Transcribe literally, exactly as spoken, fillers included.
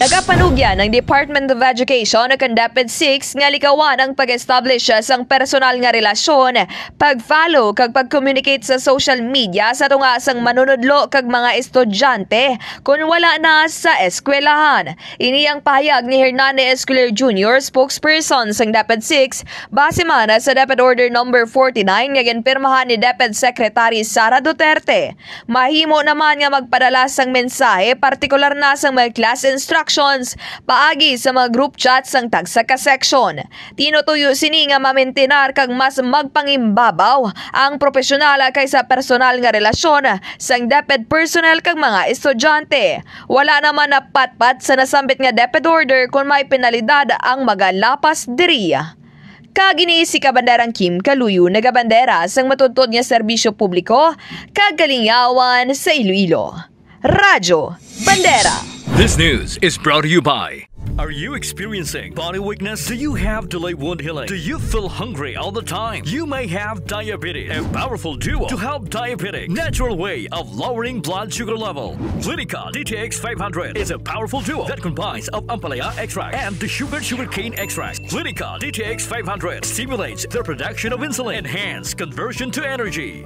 Nagapanugyan ang Department of Education kang DepEd six nga likawan ang pag-establish sang personal nga relasyon, pag-follow kag pag-communicate sa social media sa tunga sang manunudlo kag mga estudyante kon wala na sa eskwelahan. Ini ang pahayag ni Hernani Escolar Junior, spokesperson sang DepEd six, base man sa DepEd Order Number forty-nine nga ginpirmahan ni DepEd Secretary Sara Duterte. Mahimo naman nga magpadala sang mensahe, partikular na sang mga class instructions, paagi sa mga group chat sang tagsa ka section. Tinutuyo sini nga mamintinar kag mas magpangimbabaw ang profesional kaysa personal nga relasyon sang DepEd personnel kag mga estudyante. Wala naman napatpat sa nasambit nga DepEd order kon may penalidad ang magalapas diri. Kag ini si Kabanderang Kim Kaluyo, nagabandera sang matuntod nga serbisyo publiko kag kalingawan sa Iloilo. Radyo Bandera. This news is brought to you by. Are you experiencing body weakness? Do you have delayed wound healing? Do you feel hungry all the time? You may have diabetes. A powerful duo to help diabetic. Natural way of lowering blood sugar level. Clinica D T X five hundred is a powerful duo that combines of ampalaya extract and the sugar sugarcane extract. Clinica D T X five hundred stimulates the production of insulin, enhance conversion to energy.